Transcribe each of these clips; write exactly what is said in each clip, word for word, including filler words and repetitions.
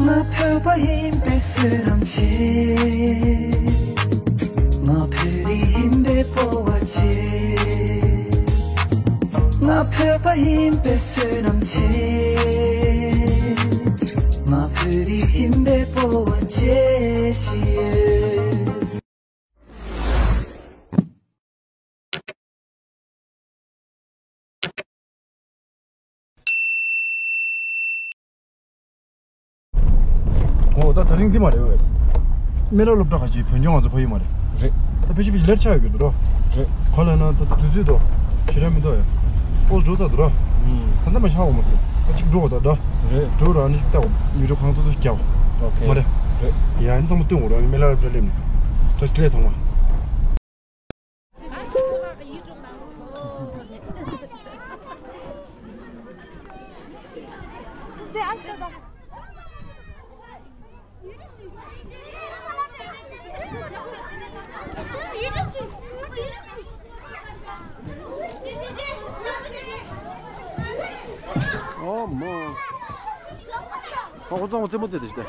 ང་བོད་པ་ཡིན་པའི་བསོད་ནམས་ཆེ། ང་བོད་རིགས་ཡིན་པའི་སྤོབས་པ་ཆེ། ང་བོད་པ་ཡིན་པའི་བསོད་ནམས་ཆེ། ང་བོད་རིགས་ཡིན་པའི་སྤོབས་པ་ཆེ་ཞེས། འོ་ད་དེ་རིང་འདི་མ་རེད་བས། སྨན་བླ་སློབ་གྲྭ་ཁ་ཅིག་བོད་ལྗོངས་ང་ཚོ་ཕ་ཡུལ་མ་རེད། རེད། ད་ཕལ་ཆེར་ཕལ་ཆེར་ལེཊ་ཆགས་ཡོད་ཀྱི་འདུག་རོ། རེད། ག་ལ་ན་ད་དུས་ཚོད་དོ། ཞེ་དྲག་མི་འདུག་ཡ། ཨོ་འགྲོ་ཚར་འདུག་རོ། ཨུམ། ད་ལྟ་མ་ཤང་འོ་མ་སོ། ད་ཅིག་འགྲོ་བ་ད་འདྲ། རེད། འགྲོ་ར་ནི་ལྟ་བ་ཡུ་ཊུབ་གང་ཐུབ་ཐུབ་རྒྱག་བ། ཨོ་ཁེ། མ་རེད། རེད། ཡ་ཨ་ནི་ཚང་མ་སྟོན་འོ་ར་ནི་སྨན་བླ་སློབ་གྲྭ་སླེབས་ནས། བཀྲ་ཤིས་བདེ་ལེགས་ཚང་མ། ཨོ་མོ། ཨོ་ཁོ་ཚང་མ་རྩེད་མོ་རྩེ་དེ་ཞིག་སྟེ།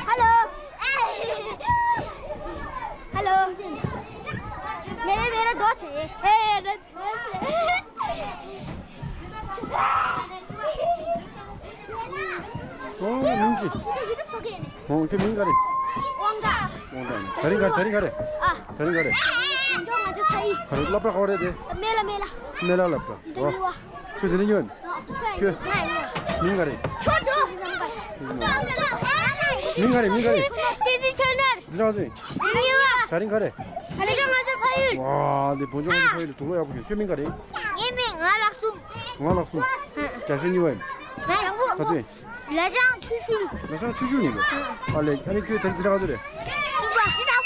Hello. Hello. मेरे मेरे दोस्त है। ཨོ་མིང་ཅི། ཨོ་ཁྱོད་མིང་ག་རེ། དབང་གྲགས། དབང་གྲགས། དེ་རིང་ག་རེ། དེ་རིང་ག་རེ། ཨ། དེ་རིང་ག་རེ། འགྲོ་ང་ཚོ་ཕ་ཡུལ། ག་རེ་སློབ་གྲྭ་ག་རེ་དེ། སྨན་བླ། སྨན་བླ། སྨན་བླ་སློབ་གྲྭ། འདི་འདྲ་ཉོ་བ། ཁྱོད་འདི་འདྲ་ཉོ་ཡིན། ཁྱོད། མིང་ག་རེ། ཁྱོད་འགྲོ། མིང་ག་རེ། མིང་ག་རེ། དེ་འདི་ཆོས་ནར། འདི་རང་ཚོ་ཡིན། འདི་ཉོ་བ། དེ་རིང་ག་རེ། དེ་རིང་ང་ཚོ་ཕ་ཡུལ། ཝ། འདི་བོད་ལྗོངས་ང་ཚོ་ཕ་ཡུལ་དུག་ལོག་ཡག་པོ་ཁྱོད། ཁྱོད་མིང་ག་རེ། ངའི་མིང་ང་ལགས་སུ། ང་ལགས་སུ། རྒྱ་ཤོད་ཉོ་བ་ཡིན། ང་ཡང་པོ། ག་ཚོད་ཡིན། ལ་ཅང་ཆུ་ཤུལ། ལ་ཅང་ཆུ་ཤུལ་ནས་རེད། ཨ་ལས། ཨ་ནི་ཁྱོད་དེ་རིང་དེ་རིང་ག་ཚོད་རེད།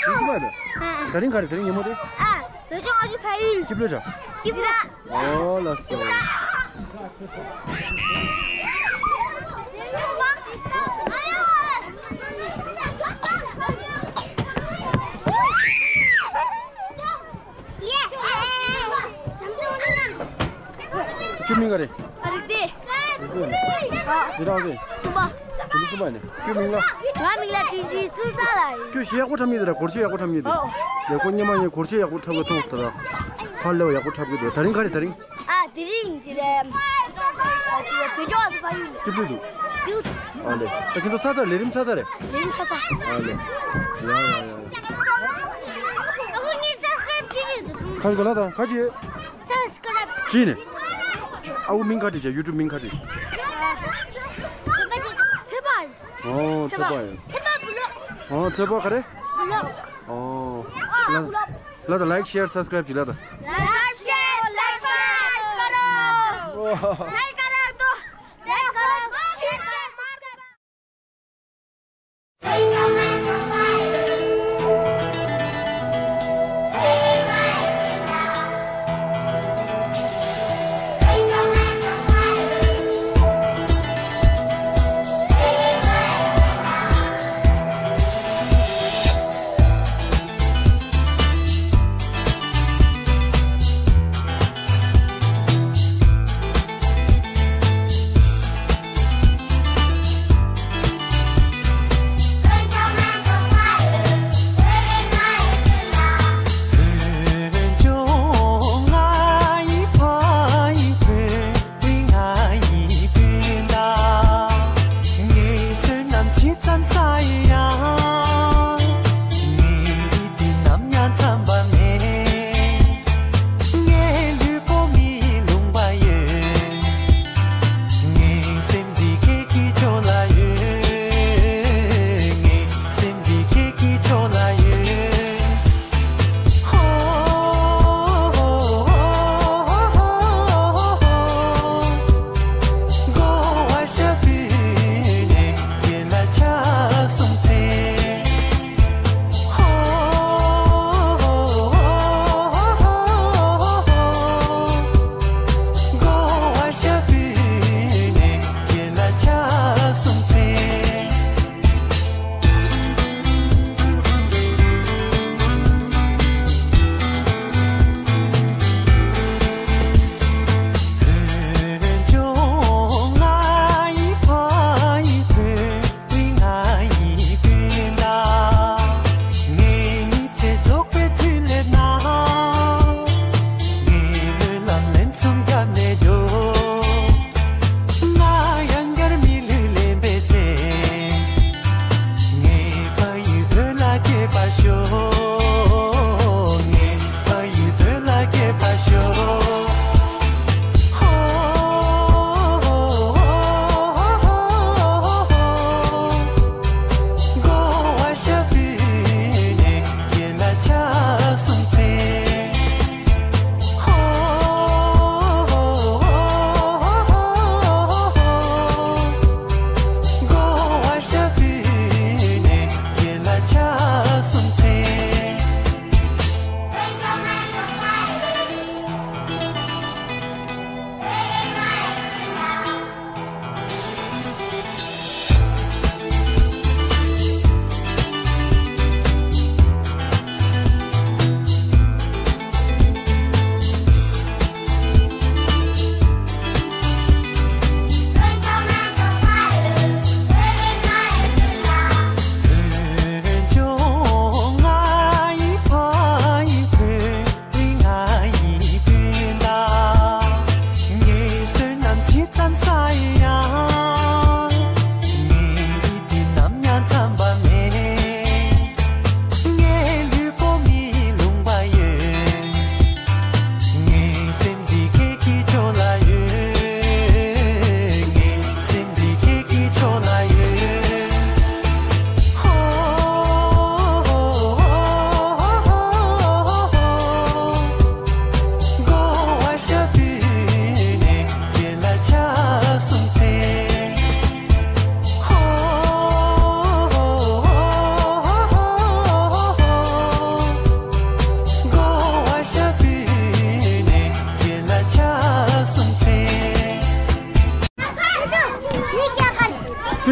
གསུམ་པ། གསུམ་པ་རེད། ཨ། དེ་རིང་ག་རེ། དེ་རིང་ཉིན་མོ་རེད། ཨ། བོད་ལྗོངས་ང་ཚོ་ཕ་ཡུལ། སྐྱིད་ལོས་འདྲ། སྐྱིད་པ། ཨོ་ལགས་སོ། ཁྱོད་མིང་ག་རེ། ཨ། རིག་བདེ། རིག་བདེ་ནས། ཨ། འདི་རང་རེད། གསུམ་པ། དེ་ནི་གསུམ་པ་ཡིན་ནི། ཁྱོད་མིང་ལ། ང་མིང་ལ་ཏིང་ཏིང་ཙུའུ་ཧྲ་ལ་ཡིན། ཁྱོད་གཞས་ཡག་པོ་འཁྲབ་མཁན་དེ་ར། སྒོར་གཞས་ཡག་པོ་འཁྲབ་མཁན་དེ། ཨོ། ལས་ཁོ་སྔོན་མ་ངས་སྒོར་གཞས་ཡག་པོ་འཁྲབ་གི་མཐོང་སོང་ད་ར། ཧ་ལས་པ་ཡག་པོ་འཁྲབ་གི་འདུག་དེ་རིང་ག་རེ། དེ་རིང་། ཨ། དེ་རིང་ཅི་རེད། ཨ། ཅི་རེད། བོད་ལྗོངས་ང་ཚོ་ཕ་ཡུལ། སྐྱིད་པོ་འདུག་སྐྱིད་པོ་འདུག་ཨ་ལས། ད་ཁྱེད་ཚོ་ཚར་ཚར། ལས་རིམ་ཚར་ཚར་རེད། ལས་རིམ་ཚར་ཚར། ཨ་ལས། ཡ་ཡ་ཡ། ཨ་ཁུ་ངས་སབ་སི་ཀ་རབ་བྱེད་ཀྱི་འདུག་ཁ་ཁོ་ལ་དང་ཁ་ཅི། སབ་སི་ཀ་རབ་བྱས་ནས། ཨ་ཁུ་མིང་ག་རེ་བྱ། ཡུ་ཊུབ་མིང་ག་རེ། ཚེ་དཔག་ཨོ་ཚེ་དཔག་ཡིན། ཚེ་དཔག་བུ་ལོག་ཨོ་ཚེ་དཔག་ག་རེ། བུ་ལོག་ཨོ། ལ་ལ་ལ་ལ་ལའིཀ་ཤེར་སབ་སི་ཀ་རབ་བྱེད་ལ་ད། ལའིཀ་ཤེར་སབ་སི་ཀ་རབ་ཀ་རོ། ལའིཀ་ཀ་རོ། ལའིཀ་ཀ་རོ།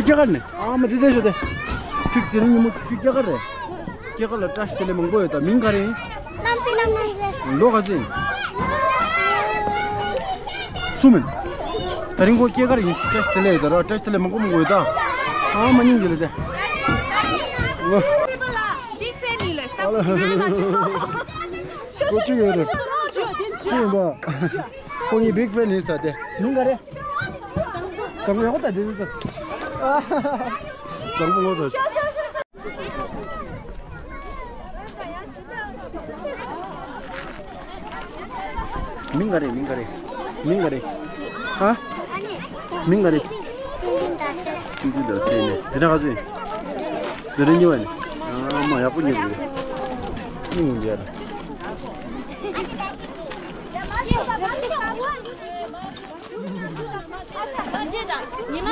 སྐྱེས་སྐར་ནས། ཨ་མ་དེ་དེ་ཤོད་དེ། ཁྱོད་དེ་རིང་ཉིན་མོ་ཁྱོད་སྐྱེས་སྐར་རེད། སྐྱེས་སྐར་ལ་བཀྲ་ཤིས་བདེ་ལེགས་མང་པོ་ཡོད་ད། མིང་ག་རེ་ཡིན། རྣམ་སྲས། རྣམ་སྲས་རེད། ལོ་ག་ཚོད་ཡིན། གསུམ་ཡིན། དེ་རིང་ཁོ་སྐྱེས་སྐར་ཡིན། བཀྲ་ཤིས་བདེ་ལེགས་ཡོད་ད་ར། བཀྲ་ཤིས་བདེ་ལེགས་མང་པོ་མང་པོ་ཡོད་ད། ཨ་མ་སྙིང་རྗེ་ལ་དེ། Big fan ཡིན་ལ་ས་ཁོ་ཅི་ཡོད་རེད། ཅི་ཡིན་པ། ཁོ་གཉིས་big fan ཡིན་ས་དེ། མིང་ག་རེ། བཟང་པོ་ཡག་པོ་ད་དེ་ཚོ། བཟང་པོ་ངོ་ཚ། མིང་ག་རེ། མིང་ག་རེ། མིང་ག་རེ། ཧ། མིང་ག་རེ། ཏིང་ཏིང་ཟླ་ཚེས། ཏིང་ཏིང་ཟླ་ཚེས་ནས་འདི་འདྲ་ག་ཚོད་ཡིན། འདི་འདྲ་གཉིས་པ་ནས། ཨ་མ་ཡག་པོ་རྙེད་འདུག་སྙིང་རྗེ་ར། ཉི་མ།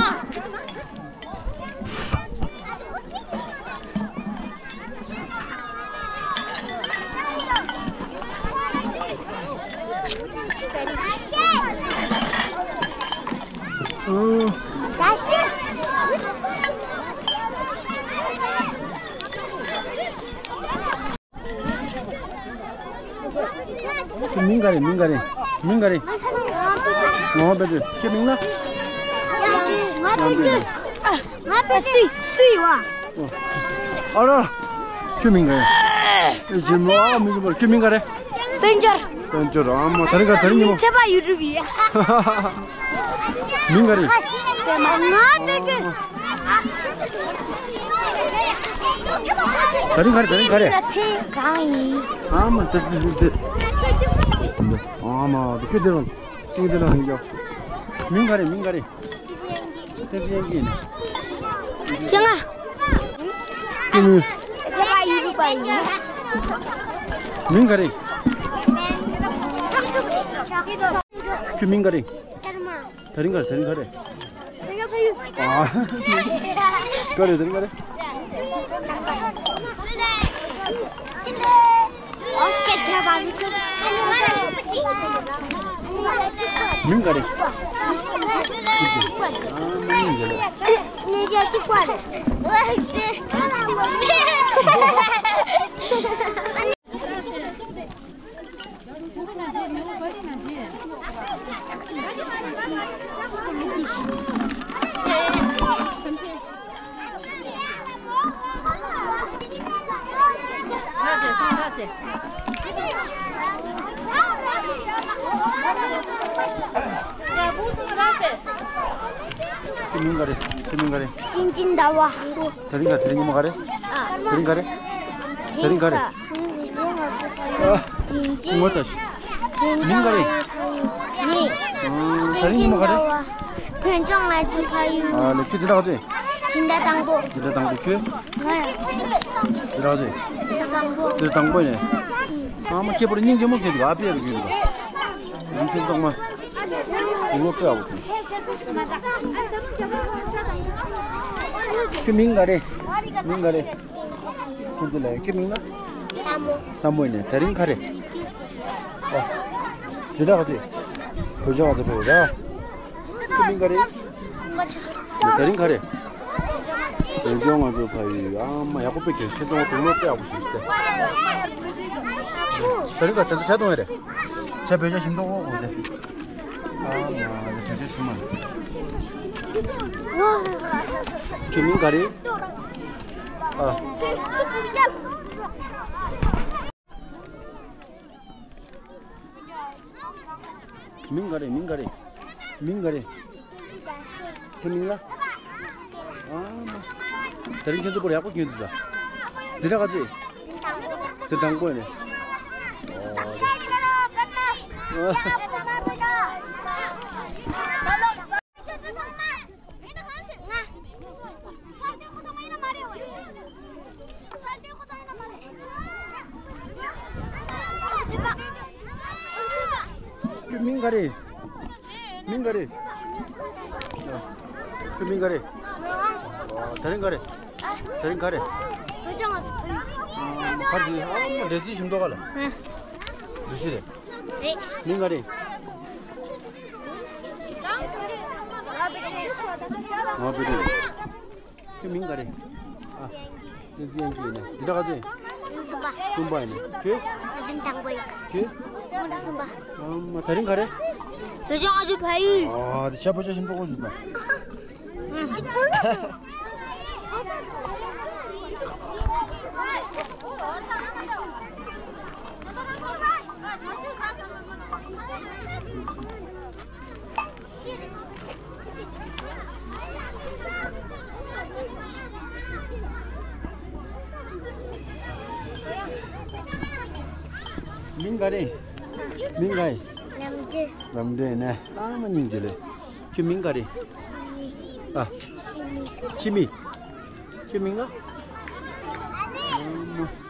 ཁྱོད་མིང་ག་རེ། མིང་ག་རེ། མིང་ག་རེ། ངོ་བོ་དཔལ་སྒྲོན། ཁྱོད་མིང་ལ། ང་དཔལ་སྒྲོན། ང་དཔལ་སྒྲོན། སུ་ཡིན་བ། ཨ་ར། ཁྱོད་མིང་ག་རེ། ཨེ་ཇེ་མོ། ཨ་མིང་ག་རེ། ཁྱོད་མིང་ག་རེ། དཔལ་འབྱོར། དཔལ་འབྱོར། ཨ་མ་དེ་རིང་ག་དེ་རིང་ཉིན་མོ། ཚེ་པ་ཡུ་ཊུབ་ཡིན། མིང་ག་རེ། ང་དཔལ་སྒྲོན། དེ་རིང་ག་རེ། དེ་རིང་ག་རེ། ཚེ་གང་ཡིན། ཨ་མ་དེ་དེ་དེ་དེ། ཨ་མ་དེ་ཁྱོད་དེ་རང་ཁྱོད་དེ་རང་ཡིན་ཀྱང་། མིང་ག་རེ། མིང་ག་རེ། སེམས་ཅན་གྱི་ནི། ཁྱེད་ང་། ཁྱེད་མིང་། ཚེ་པ་ཡུ་ཊུབ་པ་ཡིན། མིང་ག་རེ། ཁྱོད་མིང་ག་རེ། ཀརྨ། དེ་རིང་ག་རེ། དེ་རིང་ག་རེ། ཨ། ག་རེ། དེ་རིང་ག་རེ། མིང་ག་རེ། ཨ་མིང་ག་རེ། ཁྱེད་མིང་ག་རེ། ཁྱེད་མིང་ག་རེ། སེམས་ཅན་ཟླ་བ། དེ་རིང་ག་དེ་རིང་ཉིན་མོ་ག་རེ། ཨ། དེ་རིང་ག་རེ། དེ་རིང་ག་རེ། ཨ། ངོ་ཚ། མིང་ག་རེ། མིང་། ཨ། དེ་རིང་ཉིན་མོ་ག་རེ། བོད་ལྗོངས་ང་ཚོའི་ཕ་ཡུལ། ཨ་ལེ། ཁྱོད་འཛིན་གྲྭ་ག་ཚོད། འཛིན་གྲྭ་དང་པོ། འཛིན་གྲྭ་དང་པོ། ཁྱོད། ང་ཡང་། འཛིན་གྲྭ་ག་ཚོད། འཛིན་གྲྭ་དང་པོ། འཛིན་གྲྭ་དང་པོ་ནས། ཨ་མ་ཁྱེད་པར་སྙིང་རྗེ་མོ་སྐྱེས་འདུག་ཨ་ཕས་རུ་སྐྱེས་འདུག་ཡུམ་ཆེན་ཚང་མ། དགུང་ལོ་དཔེ་ཡག་པོ་བྱུང་། ཁྱོད་མིང་ག་རེ། མིང་ག་རེ། སུ་འདི་ལ་ཁྱོད་མིང་ལ། ལྷ་མོ། ལྷ་མོ་ཡིན་ནས་དེ་རིང་ག་རེ། ཨ། འཛིན་གྲྭ་ག་ཚོད། བོད་ལྗོངས་ག་ཚོད་ཕེབས་ར། ཁྱོད་མིང་ག་རེ། དེ་རིང་ག་རེ། བོད་ལྗོངས་ང་ཚོ་ཕ་ཡུལ། ཨ་མ་ཡག་པོ་དཔེ་གྱོན། ཁྱེད་ཚོ་དུང་ལོ་དཔེ་ཡག་པོ་ཞིག་སྟེ། དེ་རིང་ག་དེ་ཚོ་བྱ་གཏོང་ཡ་རེད། བྱ་བོད་ཇ་ཞིམ་མདོག་དགོས་དགོས་ཏེ། ཨ་མ་བོད་ཇ་ཞིམ་མ། ཁྱོད་མིང་ག་རེ། ཨ། མིང་ག་རེ། མིང་ག་རེ། མིང་ག་རེ། ཁྱོད་མིང་ལ། ཨ་མ། དེ་རིང་ཁྱེད་ཚོ་སྐོར་ཡག་པོ་གྱོན་འདུག་ད། འཛིན་གྲྭ་ག་ཚོད། འཛིན་གྲྭ་དང་པོ་ཡིན་ནས། ཨོ་རེད། ཁྱོད་མིང་ག་རེ། མིང་ག་རེ། ཁྱོད་མིང་ག་རེ། དེ་རིང་ག་རེ། དེ་རིང་ག་རེ། ཨ་གར་གྱི་ཨ་མ་འདྲེ་སྲིན་ཞིམ་མདོག་ག་ལ། འདྲེ་སྲིན་རེད། མིང་ག་རེ། ང་བི་ཏི། མིང་ག་རེ། ཨ། བསྟན་འཛིན་དབྱངས་སྐྱིད་ཡིན་ནས། འཛིན་གྲྭ་ག་ཚོད་ཡིན། གསུམ་པ། གསུམ་པ་ཡིན་ནས། ཁྱོད། འཛིན་དང་པོ་ཡིན། ཁྱོད། སྔོན་འགྲོ་གསུམ་པ། ཨ་མ། དེ་རིང་ག་རེ། བོད་ལྗོངས་ཨ་ཟུག་ཕ་ཡུལ། ཨ། དེ་ཤ་པོ་ཤ་ཞིམ་པོ་གོ་ཟུག་པ། མིང་ག་རེ། མིང་ག་རེ། ལམ་འབྲས། ལམ་འབྲས་ནས། ཨ་མ། སྙིང་རྗེ་ལེ། ཁྱོད་མིང་ག་རེ། ཨ། ཤི་མི། ཁྱོད་མིང་ལ། ཨ་མ།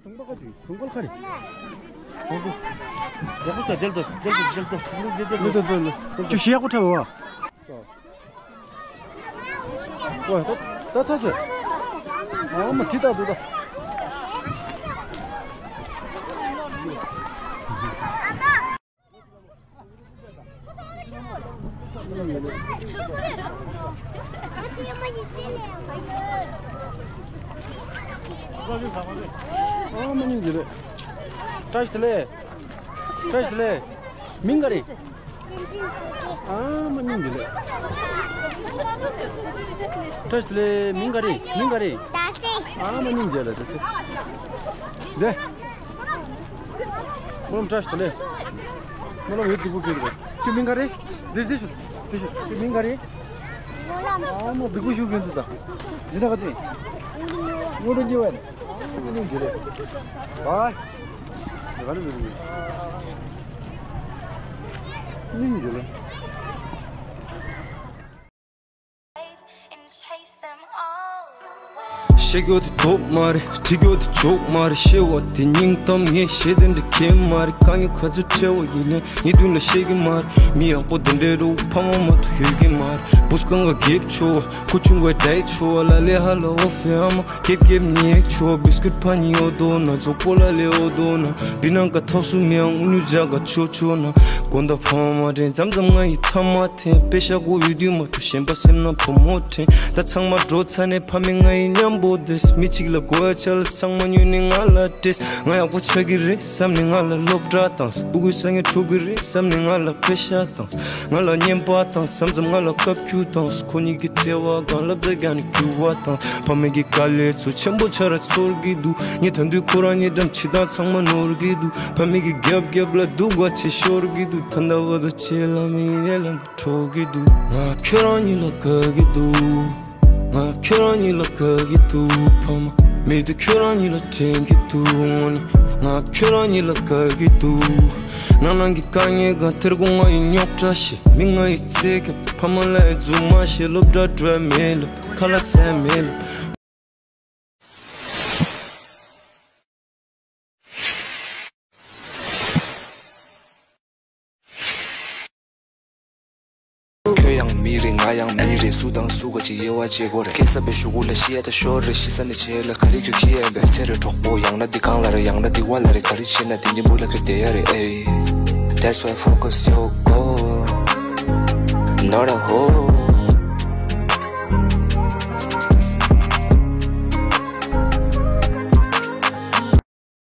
དུང་པ་ཁ་ཅིག་དུང་པ་ཁ་རེད། དུང་པ། ཡག་པོ་ད། དེ་ལ་ད། དེ་ལ་ད། དེ་ལ་ད། དེ་ལ་ད། ཅུ་ཤི་ཡག་པོ་འཁྲབ་བ། ཨོ། ད་ད་ཚ་ཚོད། ཨ་མ། དྲི་ད་འདུག་ད། ཨ་མ། སྙིང་རྗེ་ལེ། བཀྲ་ཤིས་བདེ་ལེགས། བཀྲ་ཤིས་བདེ་ལེགས། མིང་ག་རེ། ཨ་མ། སྙིང་རྗེ་ལེ། བཀྲ་ཤིས་བདེ་ལེགས། མིང་ག་རེ། མིང་ག་རེ། ད་སེ། ཨ་མ། སྙིང་རྗེ་ལེ། ད་སེ། བདེ། སྨོན་ལམ་བཀྲ་ཤིས་བདེ་ལེགས། སྨོན་ལམ་ཡོད། རྫིག་པོ་སྐྱེས་འདུག་ཁྱོད་མིང་ག་རེ། འདིར་འདིར་ཤོག་འདིར་ཤོག་ཁྱོད་མིང་ག་རེ། ཨ་མ། རྫིག་པོ་ཞུ་གིན་འདུག་ད། འདི་ན་ག་ཚོད་ཡིན། སྔོན་འགྲོ་གཉིས་པ་ཡིན། སྙིང་རྗེ་ལེ། བའི། ག་རེ་ཟེར་གི། སྙིང་རྗེ་ལེ། ཤེས་རྒྱུ་དེ་དོག་མ་རེད། བྲིས་རྒྱུ་དེ་ཇོག་མ་རེད། ཤེས་པ་དེ་སྙིང་གཏམ། ངས་བཤད་དེ་འདྲ་ཁྱད་མ་རེད། དཀའ་ངལ་ག་ཚོད་འཕྲད་པ་ཡིན་ནའི་ངའི་མདུན་ལ་བཤད་ཀྱི་མ་རེད། མི་ཡག་པོ་དེ་འདྲའི་རུ་ཕ་མ་མ་གཏོགས་ཡོད་ཀྱི་མ་རེད། བུ་སྐང་ག་རྒྱབ་ཆོ་བ། ཁུ་ཆུང་ག་བསྡད་ཆོ་བ། ལ་ལས་ཧ་ལ་འོ་ཕེ་ཨ་མ། རྒྱབ་རྒྱབ་ནི་ཡག་ཆོ་བ། བིས་ཀུད་ཕ་ནི་འོ་དོ་ན། ཇོ་པོ་ལ་ལས་འོ་དོ་ན། བི་ནང་ག་ཐོག་སུ་མི་ཡང་དངུལ་ཉུ་ཇ་ག་ཆོ་ཆོ་ན། དགོན་ད་ཕ་མ་མ་དྲན་མཚམས་མཚམས་ང་ཡི་ཐ་མ་དེ་དཔེ་ཤ་གོ་ཡོད་དུས་མ་གཏོགས་གཞན་པ་སེམས་ནང་བུ་མོ་དྲན། ད་ཚང་མ་འགྲོ་ཚར་ནས་ཕ་མེས་ང་ཡི་མཉམ་པོ་བསྡད། མི་གཅིག་ལ་དགོས་ཡ་ཆ་ལ་ཚང་མ་ཉོས་ནས་ང་ལ་སྤྲད། ང་ཡག་པོ་ཆགས་ཀྱི་རེད་བསམ་ནས་ང་ལ་སློབ་གྲྭ་བཏང་། སྤུ་གུའི་ས་ངན་འཕྲོག་གི་རེད་བསམ་ནས་ང་ལ་པེ་ཤ་བཏང་། ང་ལ་བརྙན་པར་བཏང་། མཚམས་མཚམས་ང་ལ་བཀའ་བཀྱོན་བཏང་། ཁོ་གཉིས་ཀྱི་བརྩེ་བ་གང་ལབ་ད་རྒྱག་ནས་རྒྱུག་པ་བཏང་། ཕ་མེས་ཀྱི་དཀའ་ལས་ཚོ་ཆེན་པོ་ཆ་ར་ཚོར་གི་འདུག་ངས་ད་དུང་ཁོ་རང་གཉིས་འགྲམ་ཕྱི་ཐག་ཚང་མ་ནོར་གི་འདུག་ཕ་མེས་ཀྱི་རྒྱབ་རྒྱབ་ལ་སྡུག་བ་ཆེ་ཤོར་གི་འདུག་ད་ལྟ་བར་དུ་ཆེ་ལ་མི་ཡིན་ལ་འགྲོ་གི་འདུག་ང་ཁྱོད་རང་གཉིས་ལ་དགའ་གི་འདུག་ང་ཁྱོད་རང་གཉིས་ལ་དགའ་གི་འདུག་ཕ་མ་མེད་དུས་ཁྱོད་རང་གཉིས་ལ་དྲན་གི་འདུག་དངོས་གནས་ང་ཁྱོད་རང་གཉིས་ལ་དགའ་གི་འདུག་ནང་ནང་གི་དཀའ་ངལ་གང་ཐེར་གོ་ང་ཡི་རྙོག་དྲ་ཤེས། མི་ང་ཡི་ཚེ་ག་ཕ་མ་ལ་ཡི་རྫུན་མ་བཤད། སློབ་གྲྭ་འགྲོ་ཡ་མེད་ལ་ཁ་ལག་ཟ་ཡ་མེད་ལ། ཁྱོད་ཡང་མི་རེད། ང་ཡང་མི་རེད། སུ་དང་སུ་ག་ཅིག་དབྱེ་བ་འབྱེད་དགོས་རེད། སྐྱེས་ས་པའི་གཞུག་གུ་ལ་ཤི་ཡ་ད་ཤོར་རེད། ཤི་ས་ནས་བྱེད་ལ་ག་རེ་ཁྱོད་ཁྱི་ཡན་པས། ཚེ་རེ་གྲོགས་པོ་ཡང་ན་འདི་གང་ལ་རེད། ཡང་ན་འདི་བ་ལ་རེད། ག་རེ་བྱེད་ན་འདི་གཉིས་པོ་ལ་ཁྱོད་བསྡད་ཡ་རེད། ཨེ། That's why focus your goal, not a hole.